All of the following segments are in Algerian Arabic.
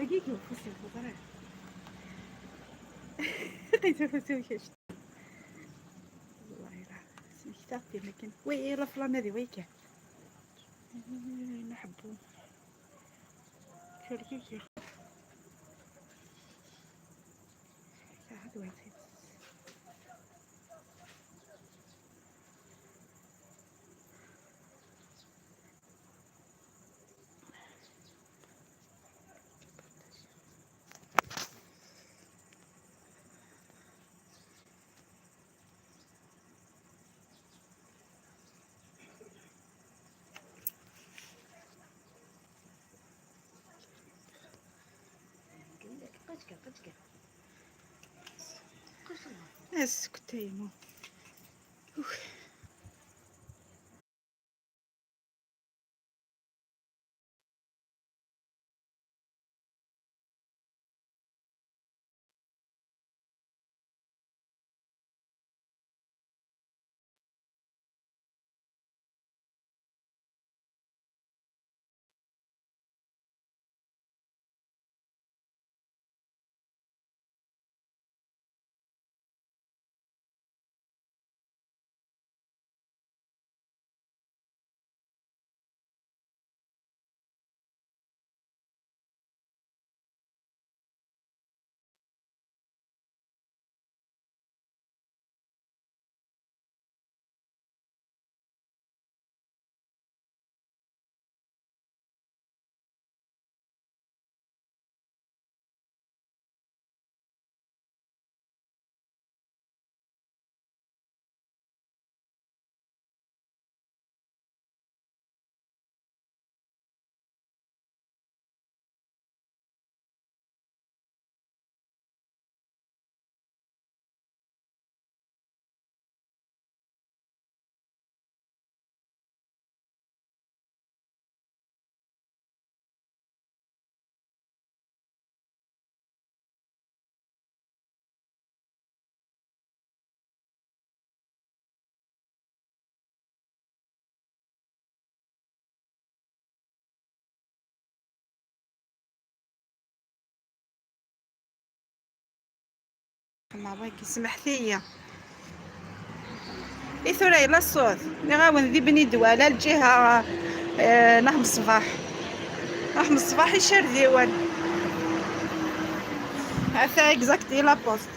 حقيقي وفصل الخضراء لقيت فسوي والله لا سمحتي لكن وي لا فلان هذه وي كان نحبو كيف هذا اسكت يا ما باقي سمح ليا إثوري لا الصوت نغاون ذي بني دوالا الجهة نهم الصباح نهم الصباح يشير ديوان هذا اكزاكتي لا بوست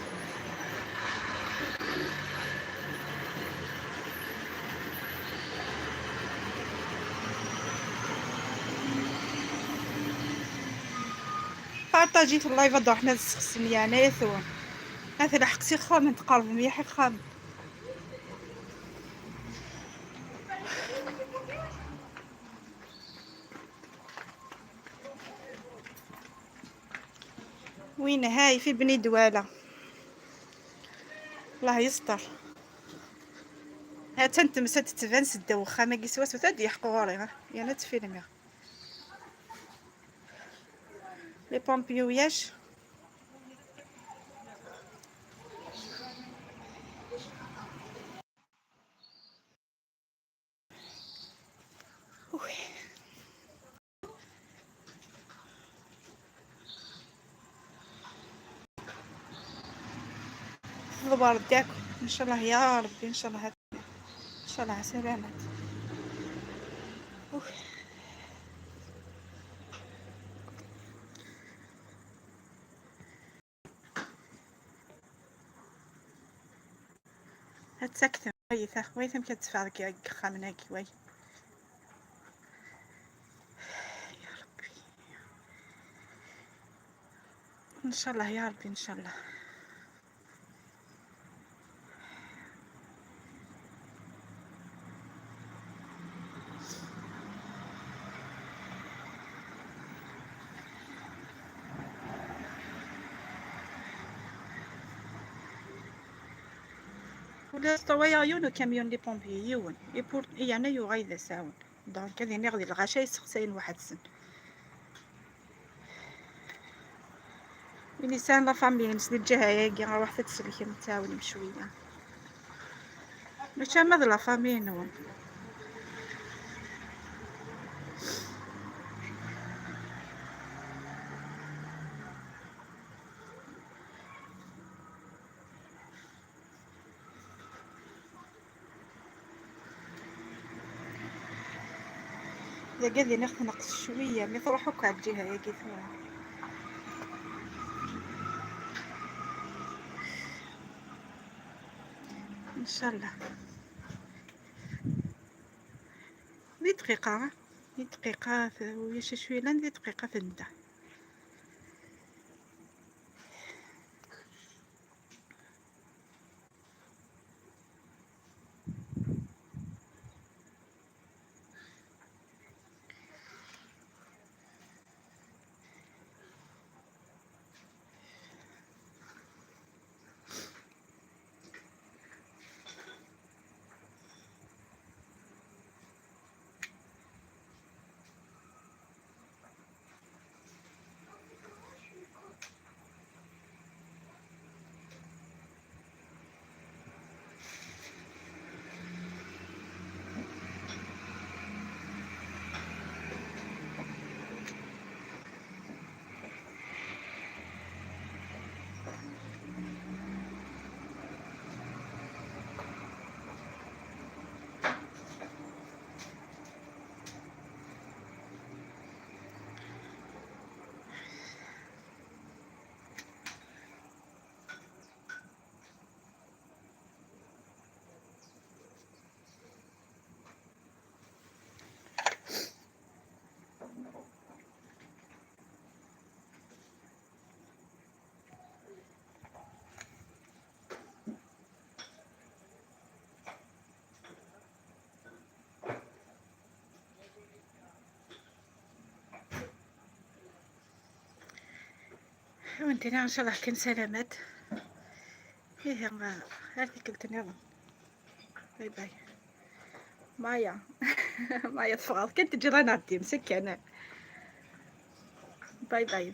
بارطاجيت اللايف هذا حنا نسخسن يعني يا ثوان هذا لحقتي خام تقرب مليح خام وين هاي في بني دواله الله يستر ها تنتمسات تبان سدا وخا ما كيسواس وتاد يحقو غوري يا انا تفيلمي لي بومبيوياش الدوار ديالكم ان شاء الله يا ربي ان شاء الله ان شاء الله سلامات. هاد ساكتة ويثا ويثا كتدفع لك خامناك وي يا ربي ان شاء الله يا ربي ان شاء الله. ولا طوايا يونو camion les pompiers يون يبور يعني يغايد ساون donc هذه غادي الغاشا يسقسين واحد السن ملي la famille نسني الجهة ياكي روح تسلكي نتاون بشوية ماشي ما la famille نون. ذا قاعد نقص شوية mais تروحو على الجهة يا كيف. ان شاء الله دي دقيقة، دي دقيقة ويا شوية لان دي دقيقة تندى. وانتنا ان شاء الله كان سلامات. ايه هذيك قلت باي باي مايا. مايا تفغض كنت تجي نعدي مسكنة. باي باي.